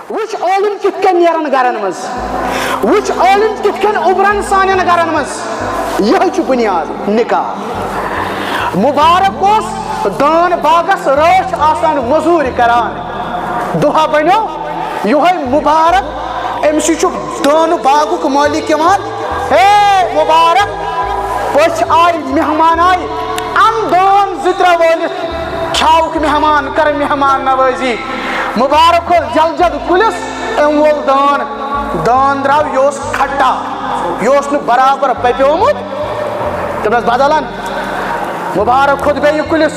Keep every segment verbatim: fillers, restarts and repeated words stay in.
وٕچھ عٲلِم کِتھ کٔنۍ نیرن گرن منٛز، وٕچھ عٲلِم کِتھ کٔنۍ اُبرن سانٮ۪ن گرن منٛز۔ یِہوٚے چھُ بُنیاد نکاح۔ مُبارک اوس دٲن باغس رٲچھ آسان، مٔزوٗرۍ کران۔ دۄہ بنیو یِہوٚے مُبارک، أمۍ سٕے چھُ دٲن باغُک مٲلِک یِوان۔ ہے مُبارک، پٔژھۍ آے، مہمان آے، اَن دٲن زٕ ترٛےٚ وٲلِتھ، کھیاوُکھ مہمان، کر مہمان نوٲزی۔ مُبارک کھوٚت جلجد کُلِس، أمۍ وول دٲن۔ دٲن درٛاو، یہِ اوس کھٹا، یہِ اوس نہٕ برابر پپیومُت۔ دوٚپنس بدل اَن۔ مُبارک کھوٚت بیٚیہِ کُلِس،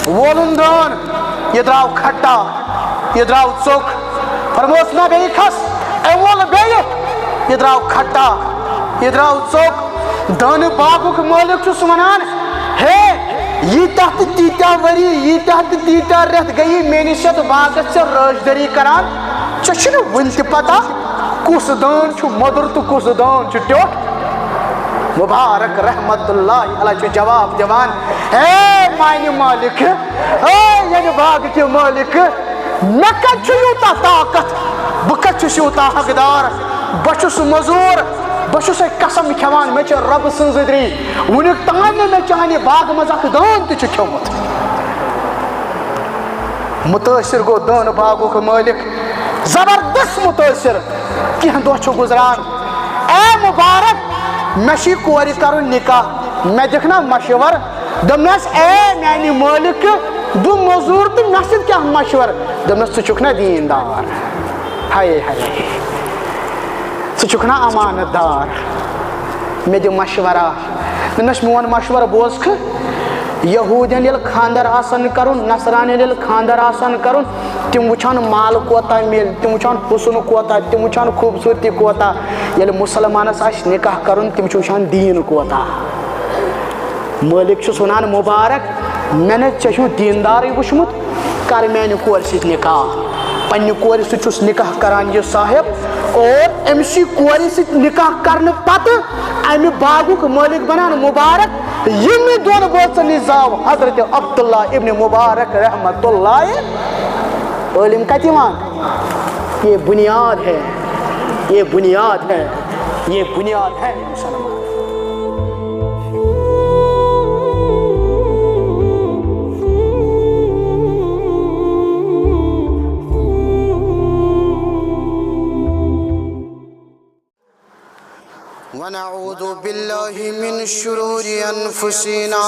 وولُن دٲن، یہِ درٛاو کھٹا، یہِ درٛاو ژوٚک۔ فرموس، نہ، بیٚیہِ کھس۔ أمۍ وول بیٚیہِ، یہِ درٛاو کھٹا، یہِ درٛاو ژوٚک۔ دانہٕ باغُک مٲلِک چھُس وَنان، ہے، ییٖتیٛاہ تہٕ تیٖتیٛاہ ؤری، ییٖتیٛاہ تہٕ تیٖتیٛاہ رٮ۪تھ گٔیی میٛٲنِس یَتھ باغَس ژےٚ رٲچھدٔری کَران۔ ژےٚ چھُنہٕ وٕنہِ تہِ پَتہ کُس دٲن چھُ مۄدُر تہٕ کُس دٲن چھُ ٹیوٚٹھ؟ مُبارک رحمت اللہ علیہ چھُ جواب دِوان، ہے میٛانہِ مٲلِکہٕ، ہے ییٚمہِ باغہٕ کہِ مٲلِکہٕ، مےٚ کتہِ چھُ یوٗتاہ طاقت؟ بہٕ کتہِ چھُس یوٗتاہ حقدار؟ بہٕ چھُس مٔزوٗر، بہٕ چھُسے قسم کھٮ۪وان، مےٚ چھِ رۄبہٕ سٕنٛز أدری وُنیُک تام نہٕ مےٚ چانہِ باغہٕ منٛز اکھ دٲن تہِ چھُ کھیوٚمُت۔ مُتٲثِر گوٚو دٲنہٕ باغُک مٲلِک، زبردست مُتٲثِر۔ کینٛہہ دۄہ چھُ گُزران، اے مُبارک، مےٚ چھُے کورِ کرُن نکاح، مےٚ دِکھ نا مشور؟ دوٚپنس، اے میانہِ مٲلِکہٕ، بہٕ مٔزوٗر تہٕ مےٚ سۭتۍ کیٛاہ مشورٕ؟ دوٚپنس، ژٕ چھُکھ نا دیٖندار؟ ہاے ہاے، ژٕ چھُکھ نا امانت دار؟ مےٚ دِ مشورہ۔ دوٚپنس، میون مشورٕ بوزکھٕ؟ یہوٗدٮ۪ن ییٚلہِ خانٛدر آسن کرُن، نصرانٮ۪ن ییٚلہِ خانٛدر آسن کرُن، تِم وٕچھان مال کوتاہ میلہِ، تِم وٕچھان حُسن کوتاہ، تِم وٕچھان خوٗبصوٗرتی کوتاہ۔ ییٚلہِ مُسلمانس آسہِ نکاح کرُن، تِم چھِ وٕچھان دیٖن کوتاہ۔ مٲلِک چھُس وَنان، مُبارک، مےٚ نَے ژےٚ ہیوٗ دیٖندارٕے وٕچھمُت، کر میٛانہِ کورِ سۭتۍ نکاح۔ پنٛنہِ کورِ سۭتۍ چھُس نکاح کران یہِ صاحب، اور أمۍ سٕے کورِ سۭتۍ نکاح کرنہٕ پتہٕ اَمہِ باغُک مٲلِک بنان مُبارک۔ ییٚمہِ دۄن بٲژن نِش زاو حضرت عبداللہ ابن مُبارک رحمت اللہ۔ عٲلِم کَتہِ یِوان؟ یہ بنیاد ہے، یہ بنیاد ہے، یہ بنیاد ہے مسلمان۔ ونعوذ بالله من شرور أنفسنا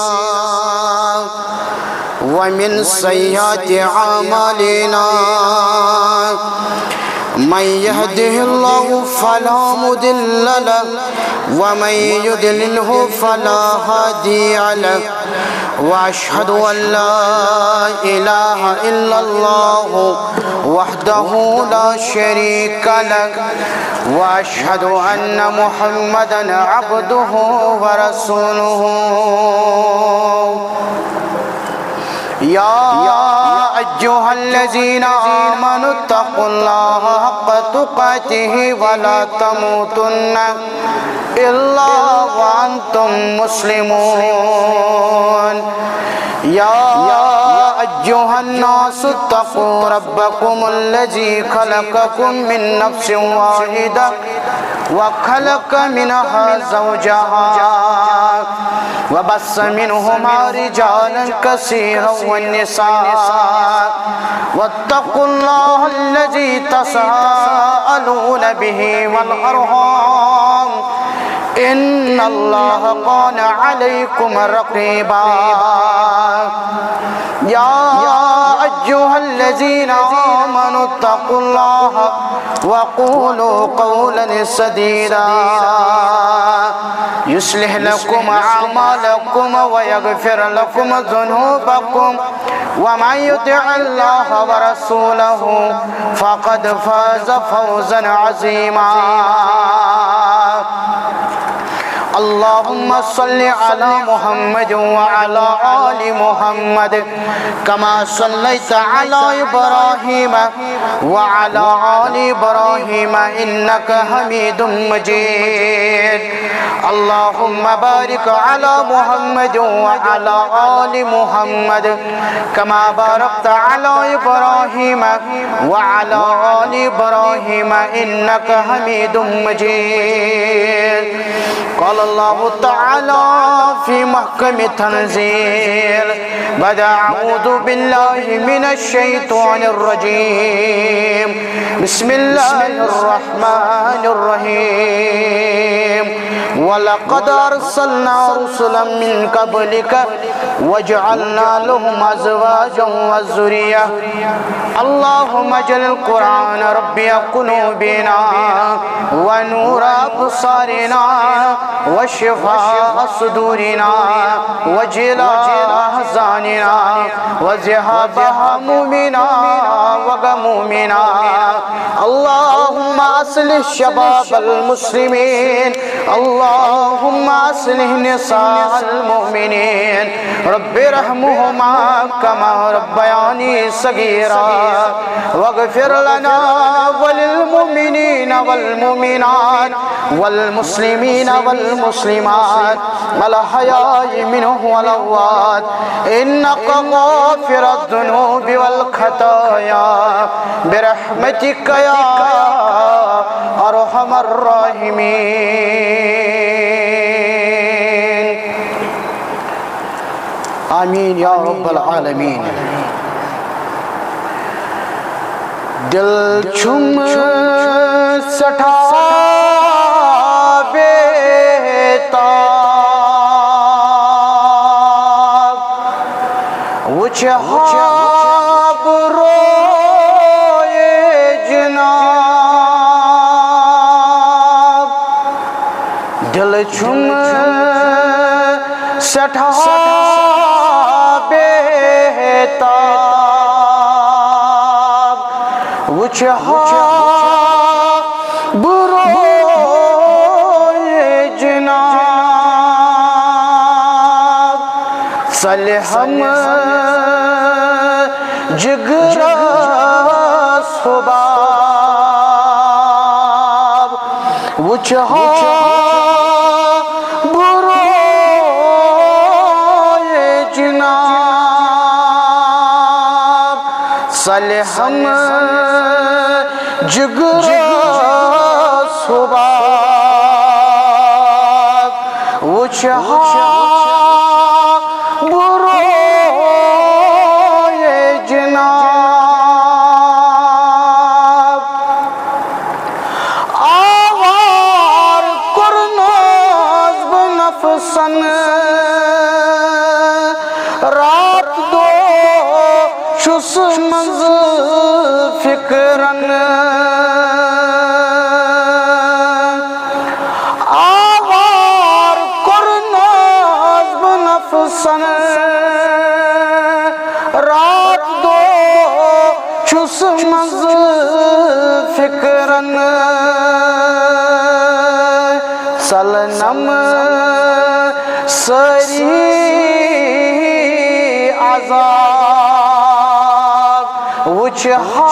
ومن سيئات أعمالنا. من يهده الله فلا مضل له، ومن يضلله فلا هادي له. وأشهد أن لا إله إلا الله وحده لا شريك له، وأشهد أن محمدا عبده ورسوله. يا أيها الذين آمنوا اتقوا الله حق تقاته ولا تموتن إلا وأنتم مسلمون. يا أيها الناس اتقوا ربكم الذي خلقكم من نفس واحدة وخلق منها زوجها وبث منهما رجالا كثيرا والنساء، واتقوا الله الذي تساءلون به والأرحام، إن الله كان عليكم رقيبا. يا أيها الذين آمنوا اتقوا الله وقولوا قولا سديدا يصلح لكم أعمالكم ويغفر لكم ذنوبكم ومن يطع الله ورسوله فقد فاز فوزا عظيما. اللهم صل على محمد وعلى آل محمد كما صليت على إبراهيم وعلى آل إبراهيم إنك حميد مجيد. اللهم بارك على محمد وعلى آل محمد كما باركت على إبراهيم وعلى آل إبراهيم إنك حميد مجيد. قال الله تعالى في محكم التنزيل بعد أعوذ بالله من الشيطان الرجيم. بسم الله الرحمن الرحيم. ولقد أرسلنا رسلا من قبلك وجعلنا لهم أزواجا وذرية. اللهم اجعل القرآن ربيع قلوبنا ونور أبصارنا وشفاء صدورنا وجلاء أحزاننا وذهاب همومنا وغمومنا. اللهم أصلح شباب المسلمين. اللهم أصلح نساء المؤمنين. رب ارحمهما كما ربياني صغيرا. واغفر لنا وللمؤمنين والمؤمنات والمسلمين والمسلمات الأحياء منهم والأموات إنك غافر الذنوب والخطايا برحمتك يا أرحم الراحمين. آمين يا رب العالمين. دل چھُم سٮ۪ٹھاہ بے تاب، وٕچھِ ہا بہٕ رویے جناب۔ دل چھُم سٮ۪ٹھاہ بے تاب، وٕچھِ ہا بہٕ رویے جناب۔ ژلہِ ہم جگرس حباب، وٕچھِ ہا بہٕ رویے جناب۔ ژلہِ ہم جگرس حباب، وٕچھِ ہا بہٕ رویے جناب۔ آوار کوٚرنس بہٕ نفسن، رات دۄہ چھُس منٛزٕ فِکرن۔ آوار کوٚرنس بہٕ نفسن، رات دۄہ چھُس منٛزٕ فِکرن۔ ژلنم سٲری عذاب، وٕچھِ ہا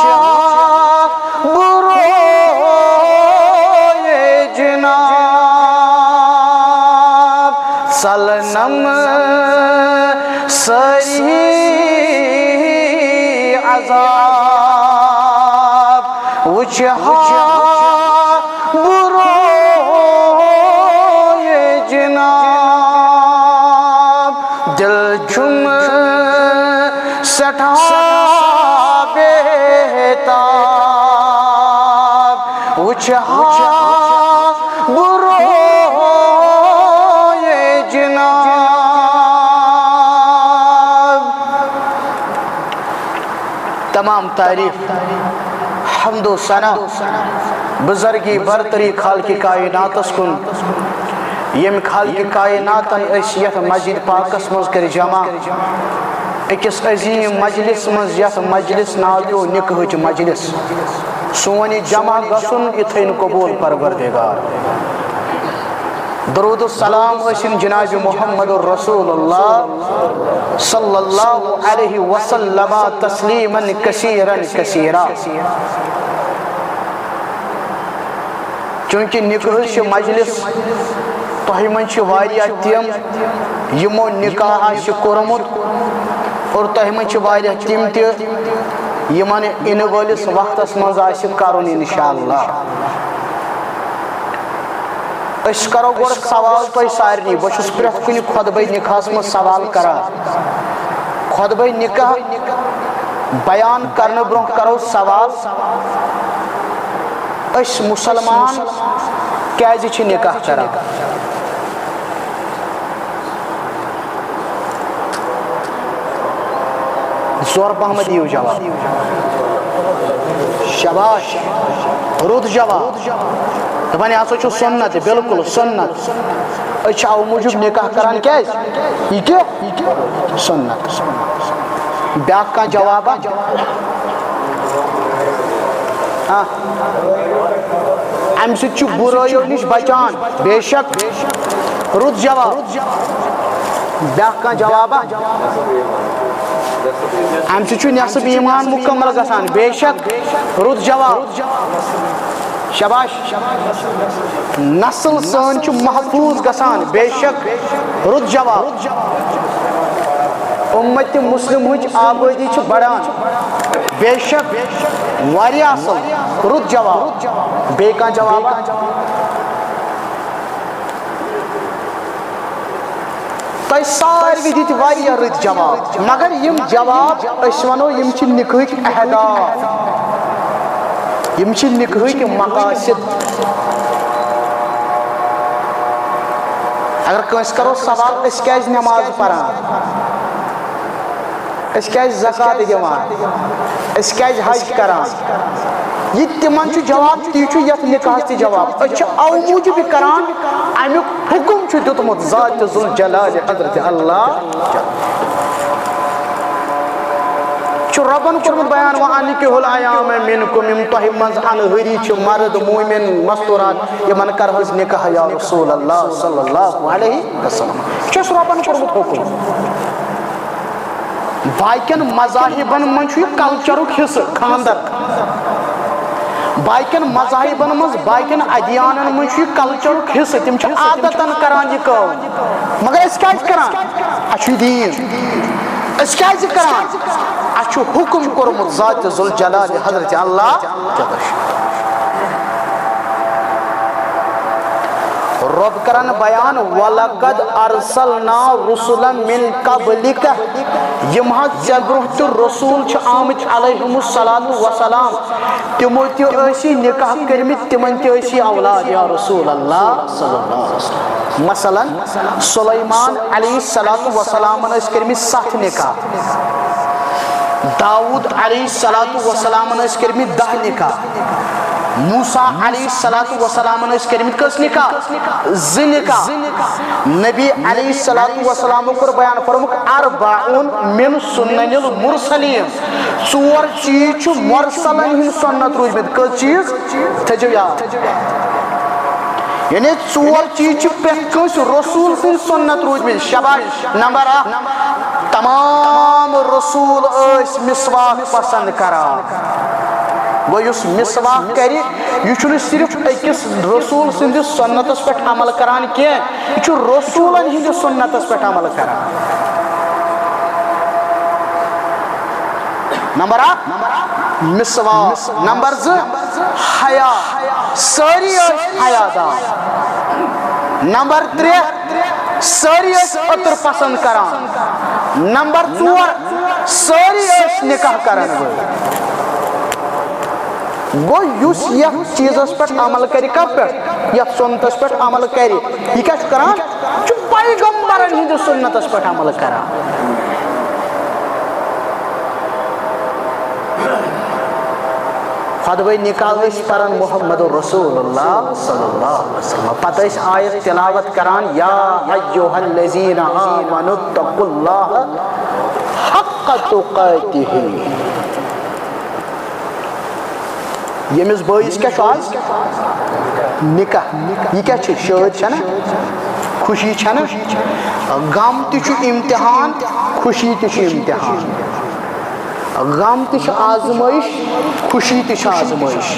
بہٕ رویے جناب۔ ژلنم سٲری عذاب، وٕچھِ ہا بہٕ رویے جناب۔ دل چھُم سٮ۪ٹھاہ بے تاب، وٕچھِ ہا بہٕ رویے جناب۔ تمام تعریف، حمد و ثنا، بزرگی برتری خالق کائناتس کُن، ییٚمہِ خالق کائناتن أسۍ یتھ مسجد پاکس منٛز کٔرۍ جمع، أکِس عظیم مجلس منٛز، یتھ مجلس ناو پیوٚو نکاحٕچ مجلس۔ سون یہِ جمع گژھُن، یہِ تھٲیِن قبول پروردگار۔ درود السلام ٲسِن جناب محمد رسول اللہ صلی اللہ علیہ وسلم تسلیما کثیرا کثیرا۔ چونکہ نکاح چھِ مجلس، تۄہہِ منٛز چھِ واریاہ تِم یِمو نکاح آسہِ کوٚرمُت اور تۄہہِ منٛز چھِ واریاہ تِم تہِ یِمن یِنہٕ وٲلِس وقتس منٛز آسہِ کرُن انشاءاللہ۔ أسۍ کرو گۄڈٕ سوال تۄہہِ سارنٕے۔ بہٕ چھُس پرٛٮ۪تھ کُنہِ خطبے نکاحس منٛز سوال کران۔ خطبے نکاح بیان کرنہٕ برونٛہہ کرو سوال، أسۍ مسلمان کیازِ چھِ نکاح کران؟ زور پہمتھ دِیِو جواب۔ شاباش، رُت جواب۔ دَپان، یہِ ہسا چھُ سُنت، بالکل سُنت۔ أسۍ چھِ اَوٕ موٗجوٗب نکاح کران، کیازِ؟ یہِ کیٛاہ؟ سُنت۔ بیٛاکھ کانٛہہ جوابا؟ ہاں۔ اَمہِ سۭتۍ چھُ بُرٲیو نِش بچان۔ بے شک۔ رُت جواب۔ بیٛاکھ کانٛہہ جوابا؟ اَمہِ سۭتۍ چھُ نٮ۪صٕف ایٖمان مُکمل گژھان۔ بے شک۔ رُت جواب۔ شاباش۔ نسل سٲنۍ چھِ محفوٗظ گژھان۔ بے شک۔ رُت جواب۔ اُمتِ مسلمٕچ آبٲدی چھِ بڑان۔ بے شک۔ واریاہ اصل۔ رُت جواب۔ بیٚیہِ کانٛہہ جوابا؟ تۄہہِ ساروٕے دِتۍ واریاہ رٕتۍ جواب، مگر یِم جواب أسۍ وَنو، یِم چھِ نِکہٕکۍ اہداف، یِم چھِ نِکہٕکۍ مقاصد۔ اگر کٲنٛسہِ کرو سوال، أسۍ کیازِ نماز پران؟ أسۍ کیازِ زکات دِوان؟ أسۍ کیازِ حج کران؟ یہِ تِمن چھُ جواب، تی چھُ یتھ نکاحس تہِ جواب۔ أسۍ چھِ اَوٕ موٗجوٗب یہِ کران، اَمیُک حُکم چھُ دیُتمُت ذات ذوالجلال حضرت اللہ۔ چھُ رۄبن کوٚرمُت بیان، "وَأَنكِحُوا الْأَيَامَىٰ مِنكُمْ"، یِم تۄہہِ منٛز انہٲری چھِ، مرد، مومن، مستورات، یِمن کرہوس نکاح یا رسول اللہ صلی اللہ علیہ وسلم۔ چھُس رۄبن کوٚرمُت حُکم۔ باقین مذاہبن منٛز چھُ یہِ کلچرُک حصہٕ خاندر۔ باقین مذاہبن منٛز، باقین ادیانن منٛز چھُ یہِ کلچرُک حصہٕ۔ تِم چھِ عادتن کران یہِ کٲم۔ مگر أسۍ کیازِ کران؟ اَسہِ چھُ یہِ دیٖن۔ أسۍ کیازِ کران؟ اَسہِ چھُ حُکم کوٚرمُت ذات ذوالجلال حضرت اللہ۔ رۄب کران بیان، "وَلَقَدْ أَرْسَلْنَا رُسُلًا مِنْ قَبْلِكَ"، یِم حظ ژےٚ برونٛہہ تہِ رسول چھِ آمٕتۍ علیہم الصلوۃ والسلام، تِمو تہِ ٲسی نکاح کٔرمٕتۍ، تِمن تہِ ٲسی اولاد یا رسول اللہ صلی اللہ علیہ وسلم۔ مثلاً سلیمان علیہ الصلوۃ والسلامن ٲسۍ کٔرمٕتۍ ستھ نکاح، داؤد علیہ الصلوۃ والسلامن ٲسۍ کٔرمٕتۍ دَہ نکاح، موسیٰ علیہ الصلوۃ والسلامن ٲسۍ کٔرمٕتۍ کٔژ نکاح؟ زٕ نکاح۔ نبی علیہ الصلوۃ والسلامو کوٚر بیان، فرمووُکھ، "أَرْبَعٌ مِنْ سُنَنِ الْمُرْسَلِينَ"، ژور چیٖز چھِ مرسلن ہٕنٛدۍ سُنت روٗدمٕتۍ۔ کٔژ چیٖز؟ تھٲیزیو یاد۔ یعنی ژور چیٖز چھِ پرٛٮ۪تھ کٲنٛسہِ رسول سٕنٛدۍ سُنت روٗدمٕتۍ۔ شاباش۔ نمبر اکھ، تمام رسول ٲسۍ مسواک پسند کران۔ گوٚو، یُس مسواک کرِ، یہِ چھُنہٕ صرف أکِس رسول سٕنٛدِس سُنتس پٮ۪ٹھ عمل کران کینٛہہ، یہِ چھُ رسولن ہٕنٛدِس سُنتس پٮ۪ٹھ عمل کران۔ نمبر اکھ، مسواک۔ نمبر زٕ، حیا۔ سٲری ٲسۍ حیا دار۔ نمبر ترٛےٚ، سٲری ٲسۍ عطر پسند کران۔ نمبر ژور، سٲری ٲسۍ نکاح کرن وٲلۍ۔ گوٚو، یُس یتھ چیٖزس پٮ۪ٹھ عمل کرِ، کتھ پٮ۪ٹھ؟ یتھ سُنتس پٮ۪ٹھ عمل کرِ، یہِ کیٛاہ چھُ کران؟ چھُ پیغمبرن ہٕنٛدِس سُنتس پٮ۪ٹھ عمل کران۔ خطبہ نکاح ٲسۍ پران محمد رسول اللہ صلی اللہ علیہ وسلم۔ پتہٕ ٲسۍ آیت تلاوت کران، "یا ایھا الذین آمنوا اتقوا اللہ حق تقاتہ"۔ ییٚمِس بٲیِس کیٛاہ چھُ آز؟ نِکاح۔ یہِ کیٛاہ چھِ؟ شٲدۍ چھَنہ؟ خوشی چھَنہ؟ غم تہِ چھُ اِمتِحان، خوشی تہِ چھُ اِمتِحان۔ غم تہِ چھُ آزمٲیِش، خوشی تہِ چھِ آزمٲیِش۔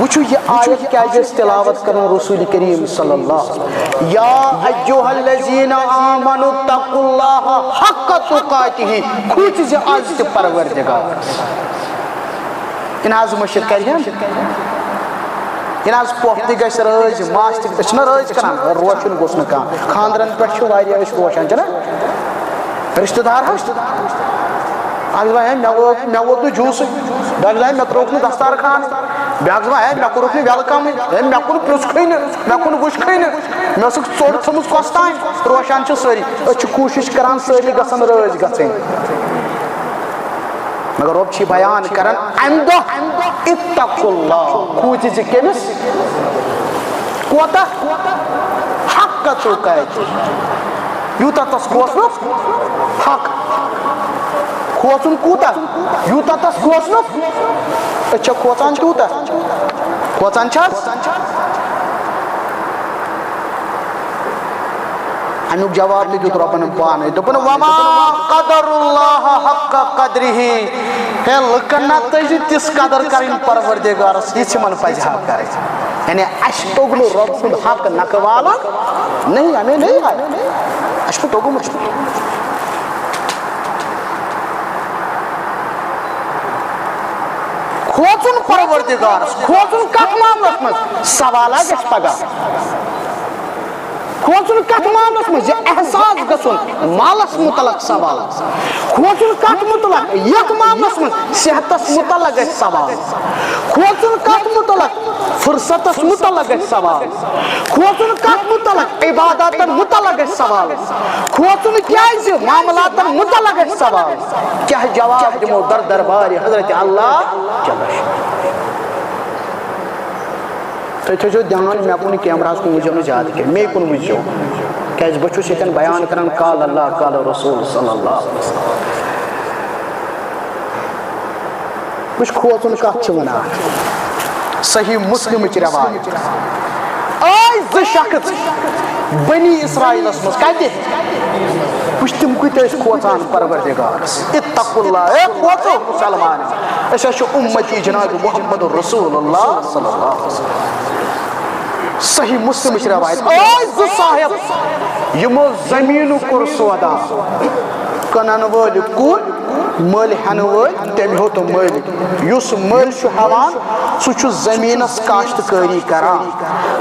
وٕچھِو، یہِ آیت کیٛازِ ٲسۍ تِلاوت کران رسول کریم صلی اللہ علیہ وسلم، یا ایھا الذین آمنوا اتقوا اللہ حق تقاتہ، کھوٗژِ زِ آز تہِ پروردگارس۔ یہِ نہ حظ مٔشِد کرِ ہن۔ یہِ نہ حظ پۄپھ تہِ گژھِ رٲزۍ، ماس تہِ، أسۍ چھِنہ رٲزۍ کران، روشُن گوٚژھ نہٕ کانٛہہ۔ خانٛدرن پٮ۪ٹھ چھِ واریاہ أسۍ روشان، چھِنہ؟ رشتہٕ دار حظ۔ اکھ دپان، ہے، مےٚ ووت، مےٚ ووت نہٕ جوٗسٕے۔ بیٛاکھ دپان، مےٚ ترٛووُکھ نہٕ دستارخان۔ بیٛاکھ دپان، ہے، مےٚ کوٚرُکھ نہٕ welcome-ٕے۔ ہے، مےٚ کُن پرٛژھکھٕے نہٕ، مےٚ کُن وٕچھکھٕے نہٕ۔ مےٚ ٲسٕکھ ژوٚٹ تھٲومٕژ کۄس تام۔ روشان چھِ سٲری۔ أسۍ چھِ کوٗشِش کران سٲری گژھن رٲزۍ گژھٕنۍ۔ مگر رۄب چھِ بیان کران، امہِ دۄہ، اتقوا اللہ، کھوٗژِ زِ کٔمِس؟ کوتاہ؟ حق تقاتہ۔ یوٗتاہ تس کھوژنُکھ حق۔ کھوژُن کوٗتاہ؟ یوٗتاہ تس کھوژنُکھ۔ أسۍ چھا کھوژان تیوٗتاہ؟ کھوژان چھا؟ اَمیُک جواب تہِ دیُت رۄبَن پانَے، دوٚپُن، "وما قدر اللہ حق قدرہ"، ہے لُکَن نہ تٔج تِژھ قدر کَرٕنۍ پروردگارَس، یِژھ یِمَن پَزِ ہا کَرٕنۍ۔ یعنی اَسہِ توٚگ نہٕ رۄب سُنٛد حق نَکھٕ والُن، نہیں، ہمیں نہیں آیا، اَسہِ چھُنہٕ توٚگمُت۔ کھوژُن پروردگارَس، کھوژُن کَتھ معاملَس منٛز؟ سوال ہا گژھِ پَگاہ۔ کھوژُن کتھ معاملس منٛز؟ یہِ احساس گژھُن مالس متعلق سوال۔ کھوژُن کتھ متعلق؟ یتھ معاملس منٛز صحتس متعلق گژھِ سوال۔ کھوژُن کتھ متعلق؟ فرصتس متعلق گژھِ سوال۔ کھوژُن کتھ متعلق؟ عباداتن متعلق گژھِ سوال۔ کھوژُن کیازِ؟ معاملاتن متعلق گژھِ سوال۔ کیٛاہ جواب دِمو در دربارِ حضرت اللہ جل شانہ؟ تُہۍ تھٲیزیو دیان، مےٚ کُن کیمراہَس کُن وٕچھزیو نہٕ زیادٕ کینٛہہ، مے کُن وٕچھزیو۔ کیٛازِ بہٕ چھُس ییٚتٮ۪ن بیان کران قال اللہ، قال رسول صلی اللہ علیہ وسلم۔ وٕچھ، کھوژُن کَتھ چھِ وَنان۔ صحیح مسلمٕچ روایت۔ آے زٕ شخص بنی اسرائیلس منٛز۔ کَتہِ؟ وٕچھ، تِم کۭتیٛاہ ٲسۍ کھوژان پروردگارس۔ اتقوا اللہ، اے کھوژو مسلمان۔ أسۍ حظ چھِ اُمتی جناب محمد رسول اللہ صلی اللہ علیہ وسلم۔ صحیح مسلمٕچ روایت۔ ٲسۍ زٕ صاحب، یِمو زٔمیٖنُک کوٚر سودا۔ کٕنن وٲلۍ کُن، مٔلۍ ہٮ۪نہٕ وٲلۍ تٔمۍ ہیوٚت مٔلۍ۔ یُس مٔلۍ چھُ ہٮ۪وان، سُہ چھُ زٔمیٖنَس کاشتکٲری کران،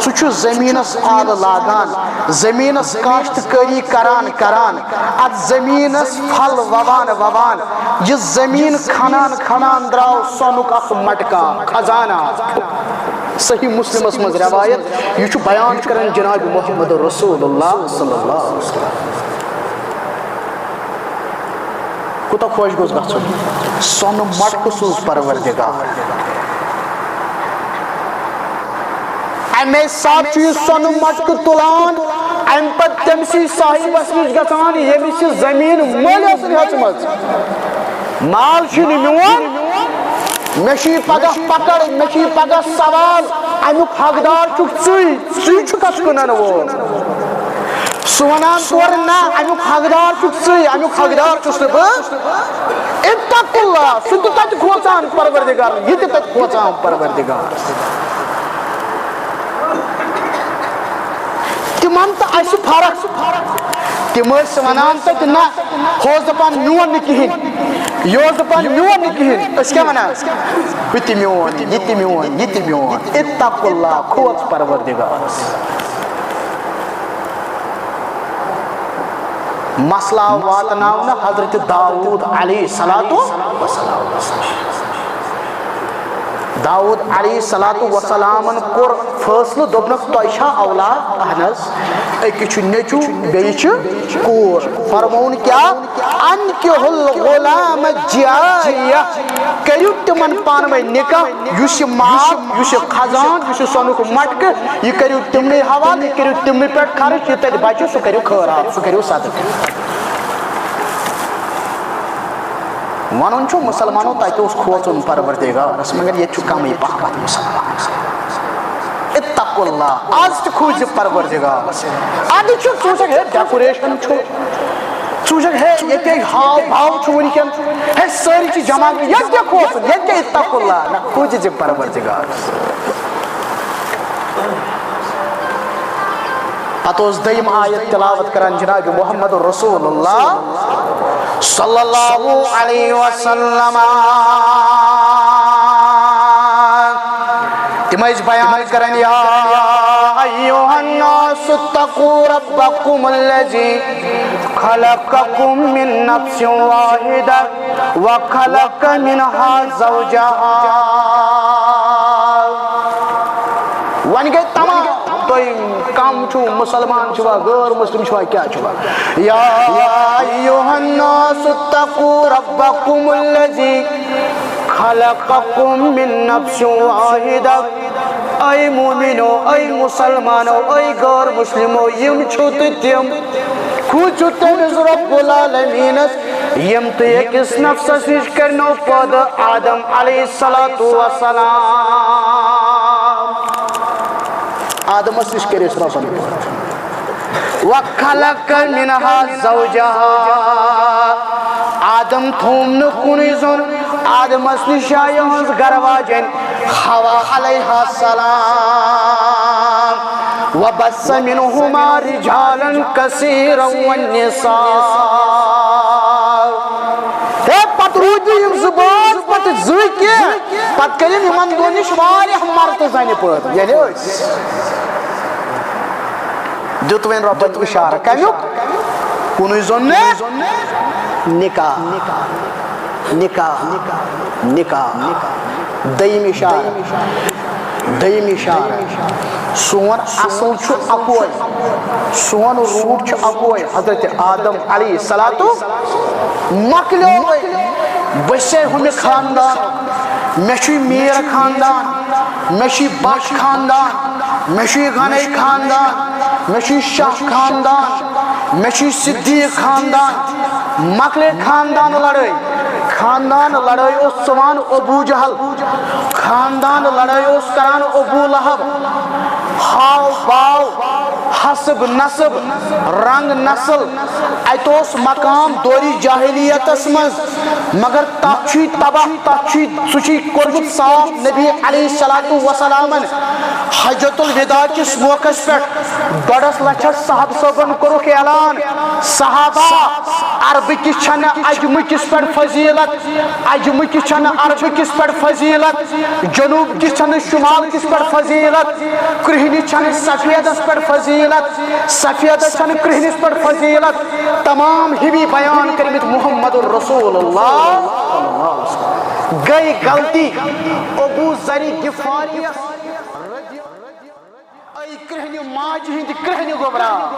سُہ چھُ زٔمیٖنَس آلہٕ لاگان، زٔمیٖنَس کاشتکٲری کران کران، اَتھ زٔمیٖنَس پھل وَوان وَوان، یہِ زٔمیٖن کھنان کھنان درٛاو سۄنُک اکھ مٹکا، خزانہ۔ صحیح مسلمس منٛز روایت، یہِ چھُ بیان کران جناب محمد رسول اللہ صلی اللہ علیہ وسلم۔ کوٗتاہ خۄش گوٚژھ گژھُن، سۄنہٕ مٹکہٕ سوٗز پروردگار۔ اَمے ساتہٕ چھُ یہِ سۄنہٕ مٹکہٕ تُلان، اَمہِ پتہٕ تٔمسٕے صاحبس نِش گژھان، ییٚمِس یہِ زٔمیٖن مٔلۍ ٲسٕن ہیٚژمٕژ۔ مال چھُنہٕ میون، مےٚ چھُ یہِ پگاہ پکڑ، مےٚ چھُ یہِ پگاہ سوال، اَمیُک حقدار چھُکھ ژٕے، ژٕے چھُکھ اَتھ کٕنن وول۔ سُہ وَنان تورٕ، نہ، اَمیُک حقدار چھُکھ ژٕے، اَمیُک حقدار چھُس نہٕ بہٕ۔ اتقوا اللہ، سُہ تہِ تَتہِ کھوژان پروردگار، یہِ تہِ تَتہِ کھوژان پروردگار۔ تِمن تہٕ اَسہِ فرق۔ تِم ٲسۍ وَنان تَتہِ، نہ، ہُہ اوس دَپان، "میون نہٕ کِہیٖنۍ"، یہِ اوس دَپان، "میون نہٕ کِہیٖنۍ"۔ أسۍ کیٛاہ وَنان؟ "ہُہ تہِ میون، یہِ تہِ میون، یہِ تہِ میون۔" اتقوا اللہ، کھوژ پروردگارس۔ مسلہٕ آو واتناونہٕ حضرت داوود علیہ الصلوۃ والسلام۔ داوود علیہ الصلوۃ والسلامن کوٚر فٲصلہٕ، دوٚپنکھ، "تۄہہِ چھا اولاد؟" "اہن حظ، أکِس چھُ نیٚچوٗ، بیٚیِس چھِ کوٗر۔" فرمووُن کیٛاہ؟ "انکحوا الغلام الجاریہ"، کٔرِو تِمن پانہٕ ؤنۍ نکاح، یُس یہِ مال، یُس یہِ خزان، یُس یہِ سۄنُک مٹکہٕ، یہِ کٔرِو تِمنٕے حوالہٕ، یہِ کٔرِو تِمنٕے پٮ۪ٹھ خرٕچ، یہِ تَتہِ بچہِ سُہ کٔرِو خٲرات، سُہ کٔرِو صدقہٕ۔ وَنُن چھُ مُسلمانو، تَتہِ اوس کھوژُن پروردگارس، مگر ییٚتہِ چھُ کمٕے پہمتھ مُسلمان۔ اتقوا اللہ، از تہِ کھوٗژِ پروردگارس۔ اَدٕ چھُ، ژٕ وٕچھکھ، ہے، decoration چھُ، ژٕ وٕچھکھ، ہے، ییٚتہِ ہاو باو چھُ وٕنکیٚن، ہے، سٲری چھِ جمع، ییٚتہِ کیٛاہ کھوژُن، ییٚتہِ کیٛاہ اتقوا اللہ، نہ، کھوٗژِ زِ پروردگارس۔ پتہٕ اوس دوٚیِم آیت تلاوت کران جناب محمد رسول اللہ صلی اللہ علیہ وسلم۔ تِم ٲسۍ بیان کران، یا ایھا الناس اتقوا ربکم الذی خلقکم من نفس واحدہ وخلق منها زوجها۔ وۄنۍ گٔے تمام، تُہۍ کم چھِو، مُسلمان چھِوا، غٲر مُسلِم چھِوا، کیٛاہ چھِوا؟ یا ایھا الناس اتقوا ربکم الذی خلقکم من نفس واحدہ۔ اے مومنو، اے مُسلمانو، اے غٲر مُسلِمو، یِم چھِو تُہۍ تِم، کھوٗژِو تٔمِس رب العالمیٖنس، یِم تُہۍ أکِس نفسس نِش کٔرنو پٲدٕ، آدم علیہ الصلوۃ والسلام۔ آدمس نِش کٔرۍ أسۍ رۄبن پٲدٕ۔ وخلق منها زوجها۔ آدم تھوم نہٕ کُنُے زوٚن، آدمس نِش آیہِ یِہٕنٛز گرٕ واجٮ۪ن حوا علیہا السلام۔ وبث منهما رجالا كثيرا ونساء۔ ہے، پتہٕ روٗدۍ نہٕ یِم زٕ بٲژ پتہٕ زٕے کینٛہہ، پتہٕ کٔرِن یِمن دۄن نِش واریاہ مردٕ زنہِ پٲدٕ، یعنی أسۍ۔ دیُت وۄنۍ رۄبن اشارٕ۔ کمیُک؟ کُنُے زوٚن نہٕ۔ نکاح۔ نکاح۔ نکاح۔ دوٚیِم اشارٕ۔ دوٚیِم اشارٕ۔ سون اصل چھُ اکوے۔ سون root چھُ اکوے۔ حضرت آدم علیہ الصلوۃ مۄکلیو وۄنۍ۔ بہٕ چھسے ہُمہِ خاندان، مےٚ چھُے میٖر خاندان، مےٚ چھُے بٹ خاندان، مےٚ چھُے غنی خاندان، مےٚ چھُے شاہ خاندان، مےٚ چھُے صدیق خاندان۔ مۄکلے خاندان لڑٲے۔ خاندان لڑٲے اوس ژٕ وَن ابو جہل، خاندان لڑٲے اوس کران ابو لہب۔ ہاو باو، حسب نسب، رنگ نسل، اتہِ اوس مقام دورِ جاہلیتس منٛز، مگر تتھ چھُے تباہ، تتھ چھُے، سُہ چھُے کوٚرمُت صاف نبی علیہ الصلوۃ والسلامن حجۃ الوداع کِس موقعس پٮ۪ٹھ ڈۄڈس لچھس صحابہ صٲبن کوٚرُکھ اعلان، صحابہ، عربہٕ کِس چھنہٕ عجمہٕ کِس پٮ۪ٹھ فضیلت، عجمہٕ کِس چھنہٕ عربہٕ کِس پٮ۪ٹھ فضیلت، جنوب کِس چھنہٕ شمال کِس پٮ۪ٹھ فضیلت، کرہنِس چھنہٕ سفیدس پٮ۪ٹھ فضیلت، سفیدس چھنہٕ کرہنِس پٮ۪ٹھ فضیلت۔ تمام ہِوی بیان کٔرمٕتۍ محمد رسول اللہ۔ گٔے غلطی ابو ذر غفاریس۔ اے کرہنہِ ماجہِ ہٕنٛدِ کرہنہِ گوٚبرا۔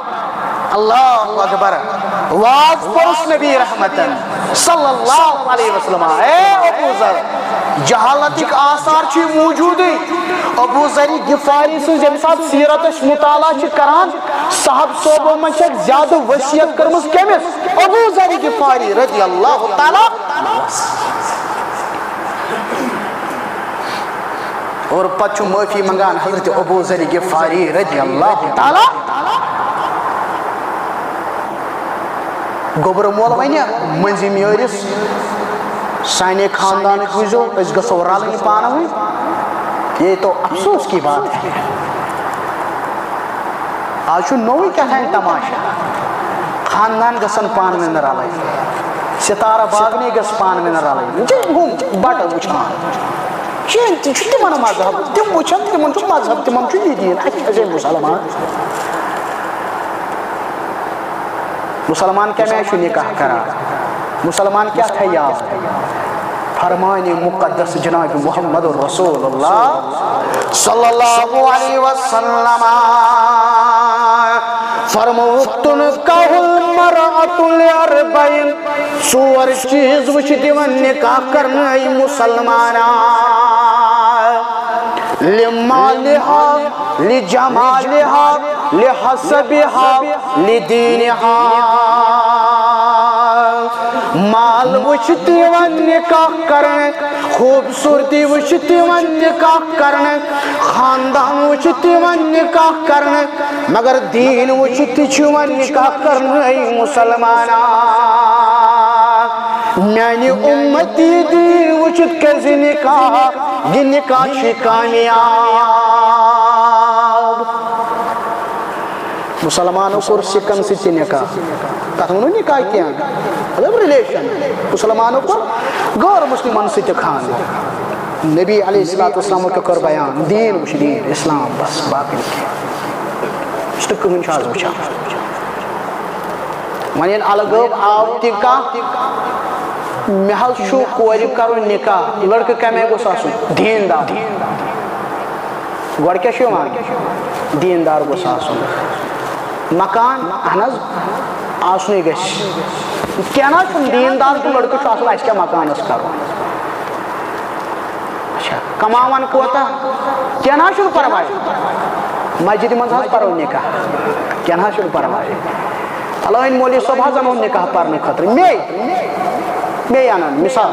اللہ اکبر۔ واز پوٚرُس نبی رحمتن صلی اللہ علیہ وسلم۔ اے ابو ذر، جہالتٕکۍ آثار چھِ موجودٕے۔ ابو ذر غفاری سٕنٛز ییٚمہِ ساتہٕ سیرت أسۍ مطالعہ چھِ کران، صحابہ صٲبو منٛز چھِ اکھ زیادٕ وصیت کٔرمٕژ کٔمِس؟ ابو ذر غفاری رضی اللہ تعالیٰ۔ اور پتہٕ چھُ معٲفی منٛگان حضرت ابو ذر غفاری رضی اللہ تعالیٰ۔ گوٚبرٕ مول وَنہِ مٔنٛزِم یٲرِس، سانے خاندانٕکۍ وٕچھزیو، أسۍ گژھو رلٕنۍ پانہٕ ؤنۍ۔ یہ تو افسوس کی بات ہے۔ آز چھُ نوٚوُے کیٛاہ تام تماشہٕ۔ خاندان گژھن پانہٕ ؤنۍ رلٕنۍ۔ ستارہ باغنے گژھِ پانہٕ ؤنۍ رلٕنۍ۔ یہِ چھِ ہُم بٹہٕ وٕچھان۔ کِہیٖنۍ تہِ چھُ تِمن مذہب۔ تِم وٕچھن، تِمن چھُ مذہب، تِمن چھُ یہِ دیٖن۔ اَسہِ چھِ أسۍ مُسلمان۔ مُسلمان کَمہِ آیہِ چھُ نِکاح کران؟ مُسلمان کیٛاہ تھایہِ یاد؟ فرمانِ مُقدس جناب محمد رسول اللہ صلی اللہ علیہ وسلم فرمووُکھ، تُنکحُ المرأۃ لِأَرْبَعٍ، ژور چیٖز وٕچھِ دِوان نِکاح کرنہٕ مُسلمانہ۔ لِمالِہا، لِجَمالِہا، لِحَسَبِہا، لِدِینِہا۔ مال وٕچھِتھ یِوان نکاح کرنہٕ، خوٗبصوٗرتی وٕچھِتھ یِوان نکاح کرنہٕ، خاندان وٕچھِتھ یِوان نکاح کرنہٕ، مگر دیٖن وٕچھِتھ تہِ چھُ یِوان نکاح کرنہٕ۔ اے مسلمانان، میانہِ اُمت یہِ دیٖن وٕچھِتھ کٔرزِ نکاح، یہِ نکاح چھُ کامیاب۔ مسلمانو کوٚر سِکن سۭتۍ تہِ نکاح۔ تتھ ووٚنُن نکاح کینٛہہ، مطلب ریلیشن۔ مسلمانو کوٚر غٲر مسلمن سۭتۍ تہِ خانٛدر۔ نبی علیہ الصلوۃ والسلام کیٛاہ کوٚر بیان؟ دیٖن وٕچھ، دیٖن، اسلام، بس، باقٕے نہٕ کینٛہہ۔ یُس نہٕ کٕہٕنۍ چھُ آز وٕچھان۔ وۄنۍ ییٚلہِ الہٕ غٲب آو تہِ کانٛہہ، مےٚ حظ چھُ کورِ کرُن نکاح، لڑکہٕ کمہِ آیہِ گوٚژھ آسُن؟ دیٖندار۔ گۄڈٕ کیٛاہ چھُ یِوان؟ دیٖندار گوٚژھ آسُن۔ مکان، اہن حظ، آسنُے گژھِ۔ کینٛہہ نہ حظ چھُنہٕ، دیٖندار تہٕ لڑکہٕ چھُ آسُن، اَسہِ کیٛاہ مکانَس کَرُن؟ اچھا، کماوان کوتاہ؟ کینٛہہ نہ حظ چھُنہٕ پرواے، مسجدِ منٛز حظ پرو نکاح۔ کینٛہہ نہ حظ چھُنہٕ پرواے، فلٲنۍ مولوی صٲب حظ اَنو نکاح پرنہٕ خٲطرٕ۔ مے، مے اَنن، مثال۔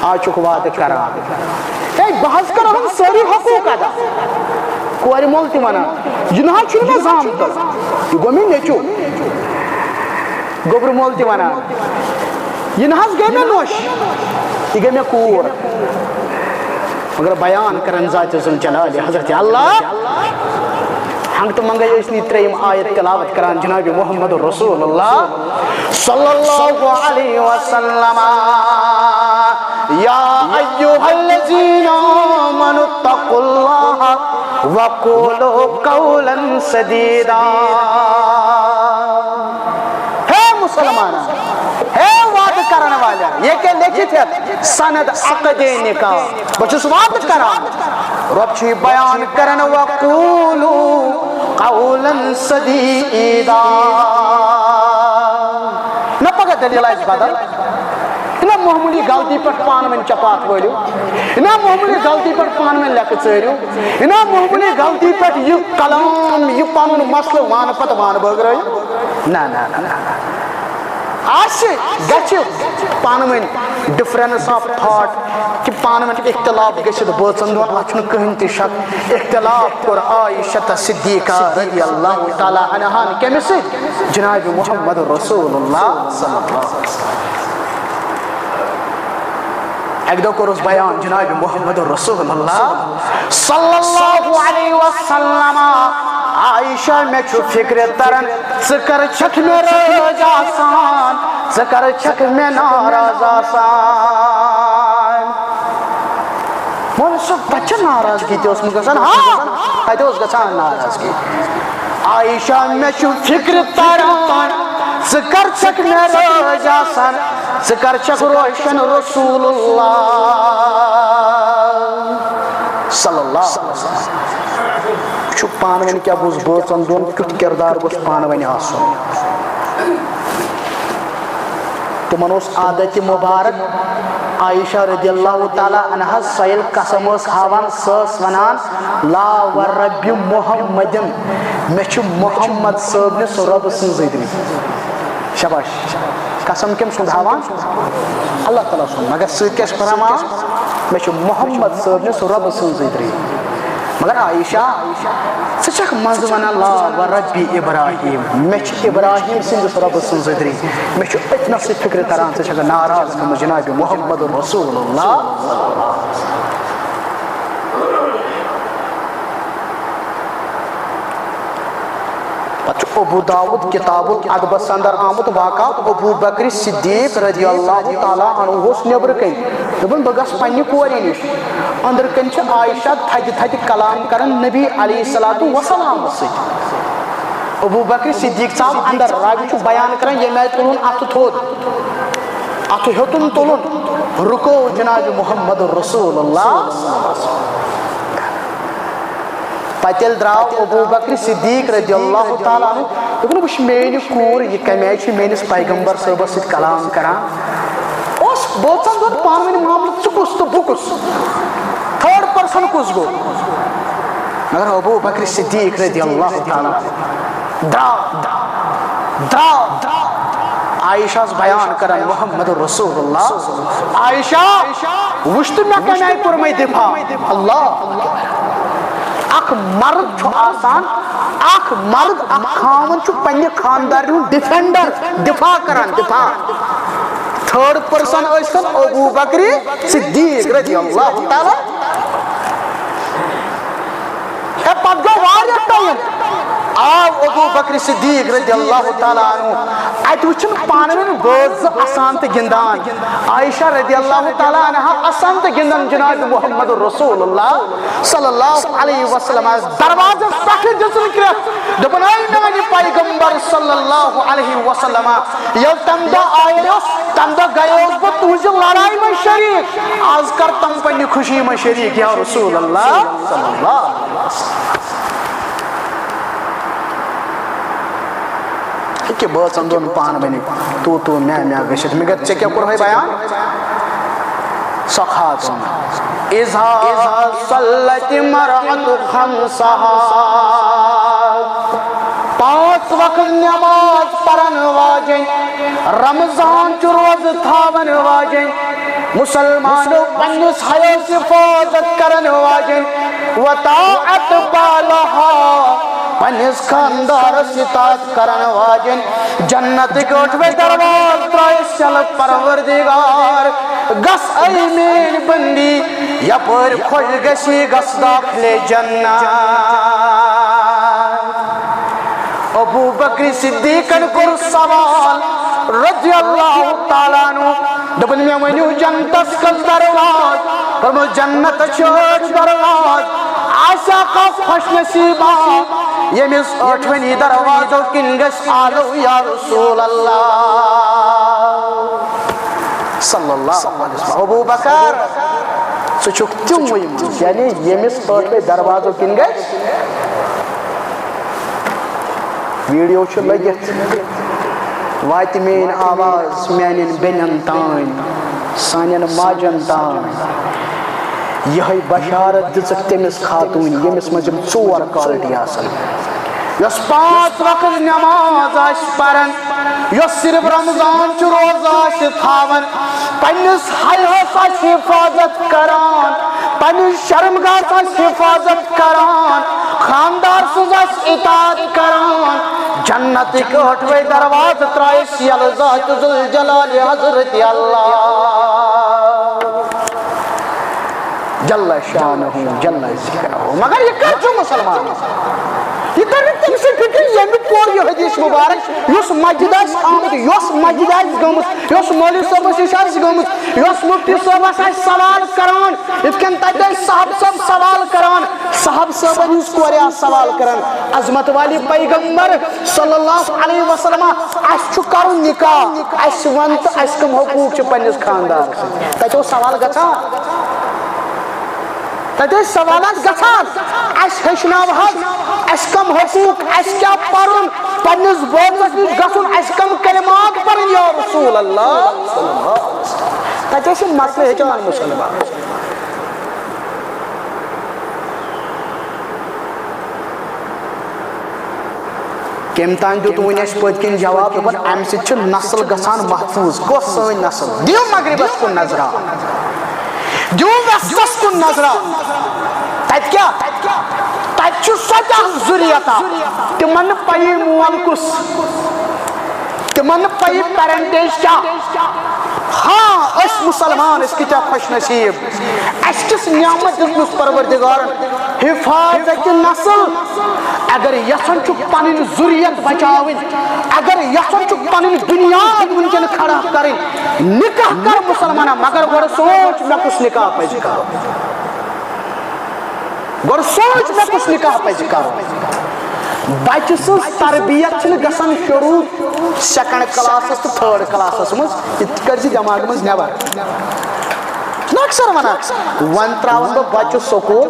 آز چھُکھ وعدٕ کران، ہے، بہٕ حظ کرٕ یِمن سٲری حقوٗق ادا۔ کورِ مول تہِ وَنان، یہِ نہ حظ چھُنہٕ مےٚ زامتُر، یہِ گوٚو مےٚ نیٚچوٗ۔ گوٚبرٕ مول تہِ وَنان، یہِ نہ حظ گٔے مےٚ نوٚش، یہِ گٔے مےٚ کوٗر۔ مگر بیان کران ذاتِ ذوالجلالِ حضرت اللہ، ہنگ تہٕ منگے ٲسۍ نہٕ ترٛیٚیِم آیت تلاوت کران جناب محمد رسول اللہ صلی اللہ علیہ وسلم۔ یا ایھا الذین آمنوا اتقوا اللہ وقولوا قولا سدیدا۔ ہے مسلمان، ہے وعدٕ کرن والٮ۪ن، ییٚکیٛاہ لیکھِتھ ہٮ۪تھ سند عقدِ نکاح۔ بہٕ چھُس وعدٕ کران، رۄب چھُ یہِ بیان کران، وقولوا قولا سدیدا۔ نہ پگاہ دٔلیٖل آسہِ بدل، نہ معموٗلی غلطی پٮ۪ٹھ پانہٕ ؤنۍ چپاتھ وٲلِو، نہ معموٗلی غلطی پٮ۪ٹھ پانہٕ ؤنۍ لیکھٕ ژٲرِو، نہ معموٗلی غلطی پٮ۪ٹھ یہِ کلام، یہِ پنُن مسلہٕ وانہٕ پتہٕ وانہٕ بٲگرٲیِو۔ نہ، نہ، نہ، نہ۔ آسہِ، گژھِ پانہٕ ؤنۍ difference of thought، کہِ پانہٕ ؤنۍ اختلاف گٔژھِتھ بٲژن دۄن، اتھ چھُنہٕ کٕہٕنۍ تہِ شک۔ اختلاف کوٚر عائشہ صدیقہ رضی اللہ تعالیٰ عنہان کٔمِس سۭتۍ؟ جناب محمد رسول اللہ صلی اللہ علیہ وسلم۔ اکہِ دۄہ کوٚرُس بیان جناب محمد رسول اللہ صلی اللہ علیہ وسلم، عائشہ، مےٚ چھُ فکرِ تران، ژٕ کر چھکھ مےٚ رٲضۍ آسان، ژٕ کر چھکھ مےٚ ناراض آسان؟ مولوی صٲب، تتہِ چھِ ناراضگی تہِ ٲسمٕژ گژھان۔ ہاں، تتہِ اوس گژھان ناراضگی۔ عائشہ، مےٚ چھُ فکرِ تران، ژٕ کر چھکھ مےٚ رٲضۍ آسان، ژٕ کر چھکھ روشن رسول اللہ صلی اللہ علیہ وسلم۔ چھُ پانہٕ ؤنۍ کیٛاہ گوٚژھ بٲژن دۄن، کیُتھ کردار گوٚژھ پانہٕ ؤنۍ آسُن؟ تِمن اوس عادت مبارک، عائشہ رضی اللہ تعالیٰ عنہا سۄ ییٚلہِ قسم ٲس ہاوان، سۄ ٲس ونان، لا و رب محمد، مےٚ چھُ محمد صٲبنِس رۄبہٕ سٕنٛز زٔدری۔ شاباش۔ قسم کٔمۍ سُنٛد ہاوان؟ اللہ تعالیٰ سُنٛد۔ مگر سۭتۍ کیٛاہ چھِ فرماوان؟ مےٚ چھُ محمد صٲبنِس رۄبہٕ سٕنٛز زٔدری۔ مگر عائشہ، ژٕ چھکھ منٛزٕ ونان، لا و ربی ابراہیم، مےٚ چھِ ابراہیم سٕنٛدِس رۄبہٕ سٕنٛز زٔدری، مےٚ چھُ أتنَسٕے فکرِ تران، ژٕ چھکھ ناراض گٔمٕژ جناب محمد رسول اللہ۔ پتہٕ چھُ ابو داؤد کتاب الادبس اندر آمُت واقعہ، ابو بکر صدیق رضی اللہ تعالیٰ عنہ اوس نیبرٕ کنۍ، دوٚپُن، بہٕ گژھٕ پننہِ کورِ نِش۔ أنٛدرٕ کنۍ چھِ عائشہ تھدِ تھدِ کلام کران نبی علیہ الصلوۃ والسلام سۭتۍ۔ ابو بکر صدیق ژاو اندر، راوی چھُ بیان کران، ییٚمہِ آیہِ تُلُن اتھٕ تھوٚد، اتھٕ ہیوٚتُن تُلُن، رُکو جناب محمد رسول اللہ۔ پتہٕ ییٚلہِ درٛاو ابو بکر صدیق رضی اللہ تعالیٰ عنہ، دوٚپُن، وٕچھ میٛٲنۍ کوٗر، یہِ کَمہِ آیہِ چھِ میٛٲنِس پیغمبر صٲبَس سۭتۍ کلام کران۔ اوس بٲژَن دۄن پانہٕ ؤنۍ معاملہٕ، ژٕ کُس تہٕ بہٕ کُس، تھٲرڈ پٔرسن کُس گوٚو؟ مگر ابو بکر صدیق رضی اللہ تعالیٰ عنہ درٛاو، درٛاو، درٛاو۔ عائشہ ہس بیان کران محمد رسول اللہ۔ عائشہ، وٕچھ تہٕ مےٚ کَمہِ آیہِ کوٚرمَے دِفاع۔ اللہ اکبر۔ اکھ مرد چھُ آسان، اکھ مرد، اکھ خاوند چھُ پننہِ خاندارِ ہُنٛد ڈیفینڈر، دِفاع کران، دِفاع۔ تھرڈ پرسن ٲسۍ تن ابو بکر صدیق رضی اللہ تعالیٰ۔ ہے، پتہٕ گوٚو واریاہ ٹایم، آو ابو بکر صدیق رضی اللہ تعالیٰ عنہ، اتہِ وٕچھُن پانہٕ ؤنۍ بٲژ زٕ اسان تہٕ گِنٛدان۔ عائشہ رضی اللہ تعالیٰ عنہا اسان تہٕ گِنٛدان جناب محمد رسول اللہ صلی اللہ علیہ وسلم۔ دروازس پٮ۪ٹھ دِژٕن کرٛٮ۪کھ، دوٚپُن، "اے میانہِ پیغمبر صلی اللہ علیہ وسلم، ییٚلہِ تَمہِ دۄہ آیوس، تَمہِ دۄہ گٔیوس بہٕ تُہنٛزِ لڑایہِ منٛز شریٖک۔ آز کر تم پننہِ خوشی منٛز شریٖک، یا رسول اللہ صلی اللہ علیہ وسلم۔" ییٚکیٛاہ بٲژن دۄن پانہٕ ؤنۍ تو تو مےٚ مےٚ گٔژھِتھ۔ مگر ژےٚ کیٛاہ کوٚرہے بیان؟ سۄ خاتوٗن۔ اذا صلت المرأة خمسها۔ پانٛژھ وقت نماز پرن واجن، رمضان چہِ روزٕ تھاون واجن، مسلمانو پننِس حیاس حفاظت کرن واجن، وطاعت بالها، پننِس خاندارس اطاعت کرن واجن، جنتٕکۍ ٲٹھوے دروازٕ ترٲیِتھ یلہٕ۔ پروردگار، گژھ اے میٲنۍ بندی، یپٲرۍ خۄش گژھی، گژھ داخلے جنت۔ ابو بکر صدیقن کوٚر سوال رضی اللہ تعالیٰ عنہ، دوٚپُن، "مےٚ ؤنِو جنتس کٔژ دروازٕ؟" فرموو، "جنتس چھِ ٲٹھ دروازٕ، آسیا کانٛہہ خۄش نصیبا ییٚمِس ٲٹھوٕنی دروازو کِنۍ گژھِ آلو یا رسول اللہ؟" صلی اللہ علیہ وسلم۔ ابو بکر، ژٕ چھُکھ تِموٕے منٛز، یعنی ییٚمِس ٲٹھوے دروازو کِنۍ گژھِ۔ ویڈیو چھُ لٔگِتھ، واتہِ میٲنۍ آواز میانٮ۪ن بیٚنٮ۪ن تام، سانٮ۪ن ماجن تام۔ یِہوٚے بشارت دِژٕکھ تٔمِس خاتوٗنہِ، ییٚمِس منٛز یِم ژور quality آسن۔ یۄس پانٛژھ وقت نماز آسہِ پران، یۄس صرف رمضان چہِ روزٕ آسہِ تھاوان، پننِس حیاہس آسہِ حفاظت کران، پننِس شرمگاہس آسہِ حفاظت کران، خاندار سٕنٛز آسہِ اطاعت کران، جنتٕکۍ ٲٹھوے دروازٕ ترٲیِس یلہٕ ذات ذوالجلال حضرت اللہ جل شانہ جل ذکرہ۔ مگر یہِ کر چھُ مسلمان؟ یہِ کر نہٕ تٔمۍ سٕے فکر، ییٚمہِ کوٚر یہِ حدیث مبارک، یُس مسجد آسہِ آمُت، یۄس مسجد آسہِ گٔمٕژ، یۄس مولوی صٲبس نِش آسہِ گٔمٕژ، یۄس مفتی صٲبس آسہِ سوال کران، یِتھ کٔنۍ تتہِ ٲسۍ صاحب صٲب سوال کران، صاحب صٲبن ہٕنٛز کورِ آسہٕ سوال کران، "عظمت والے پیغمبر صلی اللہ علیہ وسلم، اسہِ چھُ کرُن نکاح، اسہِ ون تہٕ اسہِ کم حقوق چھِ پننِس خاندارس سۭتۍ؟" تتہِ اوس سوال گژھان؟ تتہِ ٲسۍ سوالات گژھان، "اسہِ ہیٚچھناو حظ، اسہِ کم حقوق، اسہِ کیٛاہ پرُن، پننِس بٲژس نِش گژھُن، اسہِ کم کلمات پرٕنۍ یا رسول اللہ؟" تتہِ ٲسۍ یِم مسلہٕ ہیٚچھان مسلمان۔ کٔمۍ تام دیُت وُنہِ اَسہِ پٔتۍ کِنۍ جواب، دوٚپُن، اَمہِ سۭتۍ چھُ نسل گژھان محفوٗظ۔ کۄس سٲنۍ نسل؟ دِیِو مغربس کُن نظرا، دِیِو ویسٹس کُن نظرا۔ تَتہِ کیٛاہ؟ تَتہِ چھُ سۄ تہِ اکھ ذُریتا۔ تِمن نہٕ پَیی مول کُس، تِمن نہٕ پَیی پیرنٹیج کیٛاہ۔ ہاں، أسۍ مُسلمان، أسۍ کۭتیٛاہ خۄش نصیٖب۔ اَسہِ کِژھ نعمت دِژمٕژ پروردگارن، حفاظت نسل۔ اگر یژھان چھُکھ پنٕنۍ ذُریت بچاوٕنۍ، اگر یژھان چھُکھ پنٕنۍ بُنیاد وٕنکٮ۪ن کھڑا کرٕنۍ، نکاح کر مُسلمانہ، مگر گۄڈٕ سونٛچ، مےٚ کُس نکاح پزِ کرُن۔ گۄڈٕ سونٛچ، مےٚ کُس نکاح پزِ کرُن۔ بچہٕ سٕنٛز تربیت چھنہٕ گژھان شروٗع سیکنڈ کلاسس تہٕ تھٲرڈ کلاسس منٛز۔ یہِ تہِ کٔرۍ زِ دٮ۪ماغہٕ منٛز نٮ۪بر۔ چھُنہ اکثر ونان، وۄنۍ تراون بہٕ بچہٕ سکوٗل،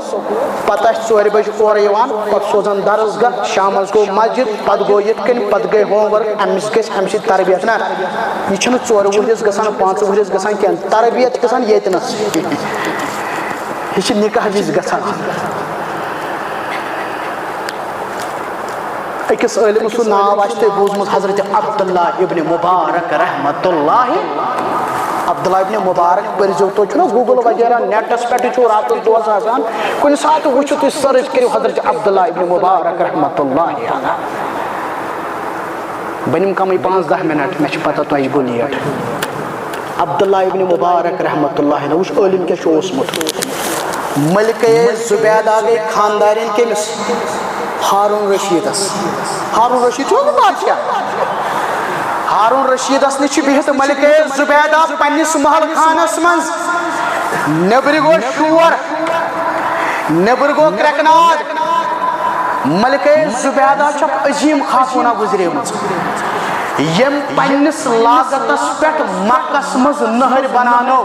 پتہٕ آسہِ ژورِ بجہِ اورٕ یِوان، پتہٕ سوزان درس گاہ، شامس گوٚو مسجد، پتہٕ گوٚو یِتھ کٔنۍ، پتہٕ گٔے ہوم ورک، أمِس گژھِ امہِ سۭتۍ تربیت۔ نہ، یہِ چھُنہٕ ژورِ وُہرِس گژھان، پانٛژٕ وُہرِس گژھان کینٛہہ، تربیت چھِ گژھان ییٚتہِ نس۔ یہِ چھِ نکاح وِزِ گژھان۔ أکِس عٲلمہٕ سُنٛد ناو آسہِ تۄہہِ بوٗزمُت، حضرت عبداللہ ابن مبارک رحمت اللہ۔ عبداللہ ابن مبارک پٔرۍزیو تُہۍ، چھُنہ Google وغیرہ، نیٹَس پٮ۪ٹھ چھُو راتَس دۄہَس آسان، کُنہِ ساتہٕ وٕچھِو تُہۍ، سٔرٕچ کٔرِو حضرت عبداللہ ابن مبارک رحمت اللہ علیہ۔ بہٕ نِمہٕ کَمٕے پانٛژھ دَہ مِنَٹ، مےٚ چھِ پَتہ تۄہہِ گوٚو لیٹ۔ عبداللہ ابن مبارک رحمت اللہ علیہ، وٕچھ عٲلِم کیٛاہ چھُ اوسمُت۔ ملکہ زبیدہ گٔے خاندارِنۍ کٔمِس؟ ہارون رشیدس۔ ہارون رشید چھُ نہٕ بادشاہ؟ ہارون رشیدس نِش چھِ بِہِتھ ملکہ زبیدہ پننِس محل خانس منٛز۔ نیٚبرِ گوٚو شور، نیٚبرِ گوٚو کرٛٮ۪کناد۔ ملکہ زبیدہ چھےٚ عظیٖم خاتوٗنہ گُزریمٕژ، ییٚمۍ پننِس لاگتس پٮ۪ٹھ مکس منٛز نہر بناونٲو۔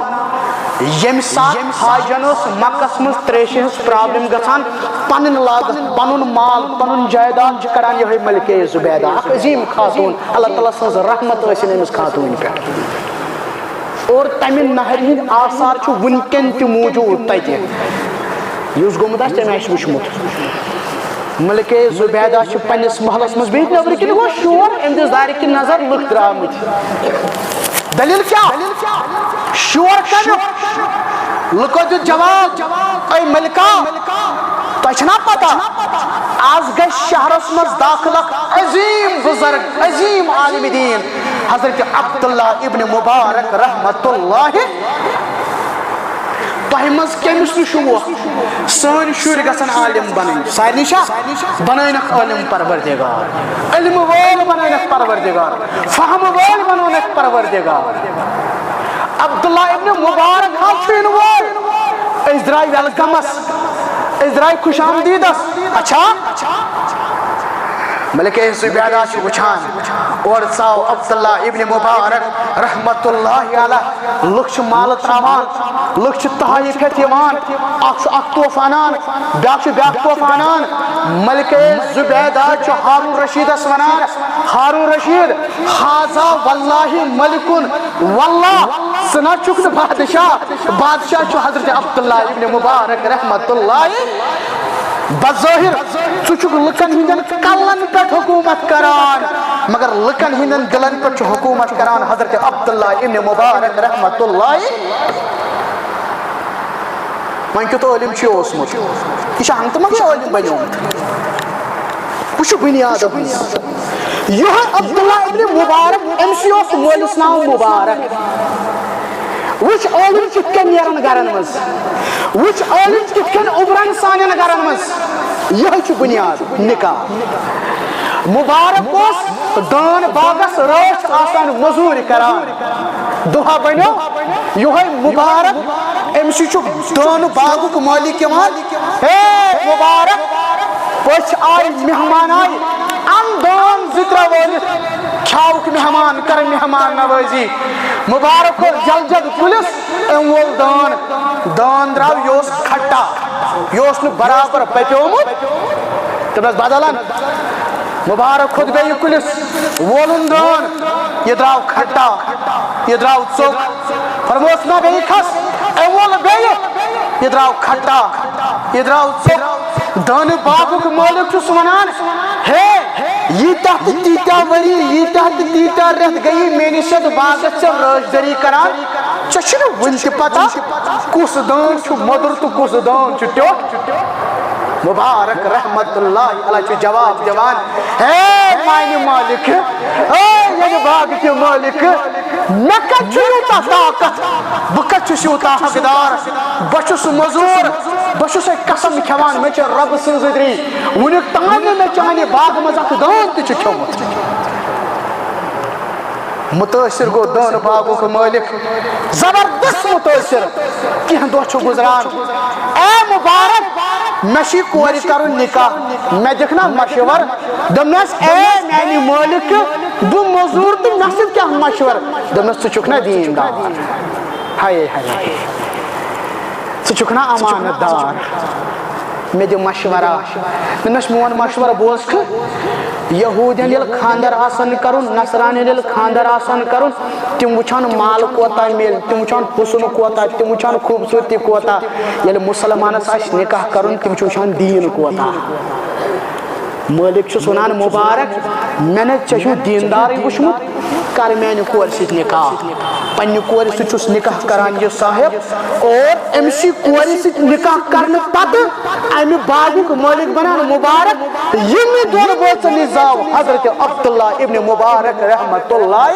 ییٚمہِ ساتہٕ حاجن ٲس مکس منٛز تریشہِ ہٕنٛز پرابلم گژھان، پنٕنۍ لاگت، پنُن مال، پنُن جائیداد چھِ کران یِہوٚے ملکہ زبیدہ، اکھ عظیٖم خاتوٗن، اللہ تعالیٰ سٕنٛز رحمت ٲسِن أمِس خاتوٗنہِ پٮ۪ٹھ۔ اور تمہِ نہرِ ہٕنٛدۍ آثار چھِ وٕنکٮ۪ن تہِ موٗجوٗد تتہِ، یُس گوٚمُت آسہِ تٔمۍ آسہِ وٕچھمُت۔ ملکہ زبیدہ چھِ پننِس محلس منٛز، بیٚیہِ نیٚبرٕ کِنۍ گوٚو شور، أمۍ دِژ دارِ کِنۍ نظر، لُکھ درٛامٕتۍ۔ دٔلیٖل کیٛاہ؟ شور کَمیُک؟ لُکو دیُت جواب، اے ملکہ، تۄہہِ چھَنا پتہ، آز گژھِ شہرس منٛز داخل اکھ عظیٖم بزرگ، عظیٖم عالم دین، حضرت عبداللہ ابن مبارک رحمت اللہ۔ تۄہہِ منٛز کٔمِس نہٕ شوق؟ سٲنۍ شُرۍ گژھن عالم بنٕنۍ۔ سارنٕے چھا؟ بنٲینکھ عالم پروردگار، علمہٕ وٲلۍ بنٲینکھ پروردگار، فہمہٕ وٲلۍ بنٲونکھ پروردگار۔ عبداللہ ابن مبارک حظ چھُ یِنہٕ وول۔ أسۍ درٛاے ویلکمس، أسۍ درٛاے خوش آمدیدس۔ اچھا، ملکہ زبیدہ چھِ وٕچھان، اورٕ ژاو عبداللہ ابن مبارک رحمت اللہ علیہ۔ لُکھ چھِ مالہٕ ترٛاوان، لُکھ چھِ تحائف ہٮ۪تھ یِوان، اکھ چھُ اکھ تحفہٕ انان، بیٛاکھ چھُ بیٛاکھ تحفہٕ انان۔ ملکہ زبیدہ چھُ ہارون رشیدس ونان، ہارون رشید، ہذا واللہ ملکن، واللہ ژٕ نہ چھُکھ نہٕ بادشاہ، بادشاہ چھُ حضرت عبداللہ ابن مبارک رحمت اللہ۔ بظٲہِر ژٕ چھُکھ لُکن ہٕنٛدٮ۪ن کلن پٮ۪ٹھ حکوٗمت کران، مگر لُکن ہٕنٛدٮ۪ن دِلن پٮ۪ٹھ چھُ حکوٗمت کران حضرت عبداللہ ابن مبارک رحمت اللہ۔ وۄنۍ کیُتھ عٲلِم چھُ یہِ اوسمُت؟ یہِ چھُ ہنٛگتہٕ منٛگے عٲلِم بنیومُت۔ وٕچھِو بُنیاد، بُنیاد۔ یِہوٚے عبداللہ ابن مبارک، أمۍ سٕے اوس مٲلِس ناو مبارک۔ وٕچھ عٲلِم کِتھ کٔنۍ نیرن گرن منٛز، وٕچھ عٲلِم کِتھ کٔنۍ اُبرن سانٮ۪ن گرن منٛز۔ یِہوٚے چھُ بُنیاد نکاح۔ مبارک اوس دٲن باغس رٲچھ آسان، مٔزوٗرۍ کران۔ دۄہ بنیو یِہوٚے مبارک، أمۍ سٕے چھُ دٲن باغُک مٲلِک یِوان۔ ہے مبارک، پٔژھۍ آے، مہمان آے، اَن دٲن زٕ ترٛےٚ وٲلِتھ، کھیاوُکھ مہمان، کر مہمان نوٲزی۔ مبارک اوس جل جل کُلِس، أمۍ وول دٲن، دٲن درٛاو، یہِ اوس کھٹا، یہِ اوس نہٕ برابر پپیومُت، تٔمۍ ٲس بدلن۔ مبارک کھوٚت بیٚیہِ کُلِس، وولُن دٲن، یہِ درٛاو کھٹا، یہِ درٛاو ژوٚک۔ فرموس، نہ، بیٚیہِ کھس۔ أمۍ وول بیٚیہِ، یہِ درٛاو کھٹا، یہِ درٛاو ژوٚک۔ دانہٕ باغُک مٲلِک چھُس وَنان، ہے، ییٖتیٛاہ تہٕ تیٖتیٛاہ ؤری، ییٖتیٛاہ تہٕ تیٖتیٛاہ رٮ۪تھ گٔیی میٛٲنِس یَتھ باغَس ژےٚ رٲچھ دٲری کران، ژےٚ چھُنہٕ وُنہِ تہِ پتہ کُس دٲن چھُ مۄدُر تہٕ کُس دٲن چھُ ٹیوٚٹھ؟ مبارک رحمت اللہ علیہ چھُ جواب دِوان، ہے میانہِ مالک، اے ییٚمہِ باغ کہِ مالک، مےٚ کتہِ چھُ یوٗتاہ طاقت؟ بہٕ کتہِ چھُس یوٗتاہ حقدار؟ بہٕ چھُس مٔزوٗر، بہٕ چھُسے قسم کھٮ۪وان، مےٚ چھِ رۄبہٕ سٕنٛز أدری وُنیُک تام نہٕ مےٚ چانہِ باغہٕ منٛز اکھ دٲن تہِ چھُ کھیوٚمُت۔ مُتٲثِر گوٚو دٲن باغُک مٲلِک، زبردست مُتٲثِر۔ کینٛہہ دۄہ چھُ گُزران، اے مُبارک، مےٚ چھُے کورِ کرُن نکاح، مےٚ دِکھ نا مشور؟ دوٚپنَس، اے میانہِ مٲلِکہٕ، بہٕ مٔزوٗر تہٕ مےٚ سۭتۍ کیٛاہ مشور؟ دوٚپنَس، ژٕ چھُکھ نا دیٖندار؟ ہاے ہاے، ژٕ چھُکھ نا امانت دار؟ مےٚ دِ مشورہ۔ دوٚپنَس، میون مشورٕ بوز کھٕ، یہوٗدٮ۪ن ییٚلہِ خانٛدر آسن کرُن، نصرانٮ۪ن ییٚلہِ خانٛدر آسن کرُن، تِم وٕچھان مال کوتاہ میلہِ، تِم وٕچھان حُسن کوتاہ، تِم وٕچھان خوٗبصوٗرتی کوتاہ۔ ییٚلہِ مُسلمانس آسہِ نکاح کرُن، تِم چھِ وٕچھان دیٖن کوتاہ۔ مٲلِک چھُس وَنان، مُبارک، مےٚ نَے ژےٚ چھُے دیٖندارٕے وٕچھمُت، کر میانہِ کورِ سۭتۍ نِکاح۔ پننہِ کورِ سۭتۍ چھُس نِکاح کران یہِ صاحب، اور أمۍ سٕے کورِ سۭتۍ نِکاح کرنہٕ پتہٕ اَمہِ باغُک مٲلِک بنان مُبارک۔ ییٚمہِ دۄن بٲژن نِش زاو حضرت عبداللہ ابن مُبارک رحمت اللہ۔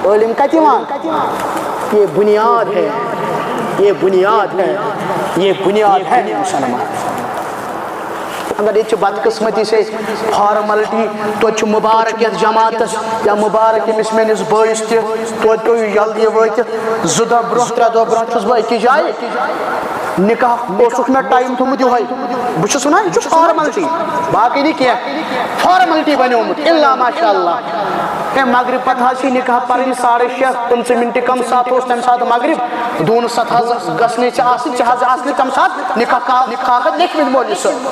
عٲلِم کَتہِ یِوان؟ یہ بنیاد ہے، یہ بنیاد ہے، یہ بنیاد ہے مسلمان۔ اگر ییٚتہِ چھِ بدقسمتی سے فارملٹی، توتہِ چھُ مُبارک یَتھ جماعتس یا مُبارک أمِس میٲنِس بٲیِس تہِ، توتہِ پیوٚو یہِ جلدی وٲتِتھ۔ زٕ دۄہ برونٛہہ، ترٛےٚ دۄہ برونٛہہ چھُس بہٕ أکِس جایہِ، نِکاح اوسُکھ مےٚ ٹایم تھوٚمُت یِہوٚے۔ بہٕ چھُس وَنان، یہِ چھُ فارملٹی، باقٕے نہٕ کینٛہہ، فارملٹی بنیومُت، الا ماشاء اللہ۔ ہے، مغرب پتہٕ حظ چھِ نِکاح پَرٕنۍ ساڑٕ شےٚ، پٕنٛژٕ مِنٹہِ کَم سَتھ اوس تَمہِ ساتہٕ مغرب۔ دوٗنہٕ سَتھ حظ گژھنٕے ژےٚ آسٕنۍ، ژےٚ حظ آسنہٕ تَمہِ ساتہٕ نِکاح کا-، نِکاح کَتہِ لیکھمٕتۍ مولوی صٲب؟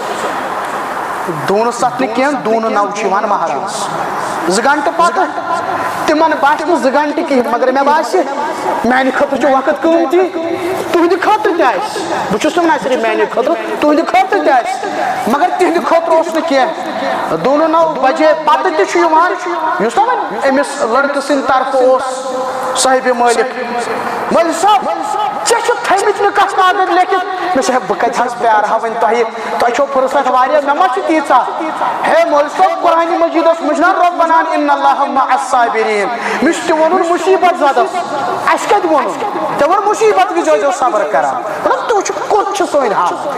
دوٗنہٕ سَتھ نہٕ کینٛہہ، دوٗنہٕ نَو چھُ یِوان مہراز۔ زٕ گھنٹہٕ پَتہٕ تِمَن باسہِ نہٕ زٕ گھنٹہٕ کِہیٖنۍ، مگر مےٚ باسہِ میٛانہِ خٲطرٕ چھُ وقت قۭمتی، تُہٕنٛدِ خٲطرٕ تہِ آسہِ۔ بہٕ چھُس نہٕ وَنان صرف میٛانہِ خٲطرٕ، تُہٕنٛدِ خٲطرٕ تہِ آسہِ، مگر تِہِنٛدِ خٲطرٕ اوس نہٕ کینٛہہ۔ دوٗنہٕ نَو بجے پتہٕ تہِ چھُ یِوان، یُس نہ وۄنۍ أمِس لڑکہٕ سٕنٛدِ طرفہٕ اوس صاحبِ مٲلِک، مٲلِک صٲب، ژےٚ چھُ تھٲومٕتۍ نہٕ کتھ کاغذ لیکھِتھ۔ مےٚ چھُ، ہے، بہٕ کتہِ حظ پیارٕ ہا وۄنۍ تۄہہِ؟ تۄہہِ چھو فرصت واریاہ، مےٚ ما چھِ تیٖژاہ؟ ہے مٲلِک صٲب، قرآنِ مجیدس منٛز چھُنہ رۄب ونان، "ان اللہ مع الصابرین"، مےٚ چھُ تہِ ووٚنُن مصیبت زدس۔ اسہِ کتہِ ووٚنُن؟ تٔمۍ ووٚن مصیبت وِزِ ٲسۍزیو صبر کران۔ مطلب، تُہۍ وٕچھِو کوٚت چھِ سٲنۍ حالت۔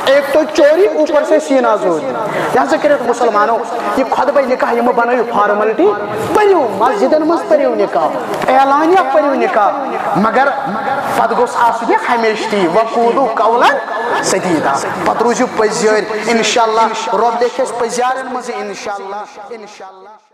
ایک تو چوری، اوپر سے سینہ زوری۔ لہذا کٔرِتھ مُسلمانو، یہِ خطبہ نکاح یہِ مہٕ بنٲیِو فارملٹی، پٔرِو مسجدن منٛز پٔرِو نکاح، اعلانیہ پٔرِو نکاح، مگر پتہٕ گوٚژھ آسُن یہِ ہمیشہِ تی، وقولوا قولا سدیدا۔ پتہٕ روٗزِو پٔزۍ یٲرۍ، انشاءاللہ رۄب لیکھِ اَسہِ پٔزۍ یارن منٛزٕے، انشاءاللہ، انشاءاللہ۔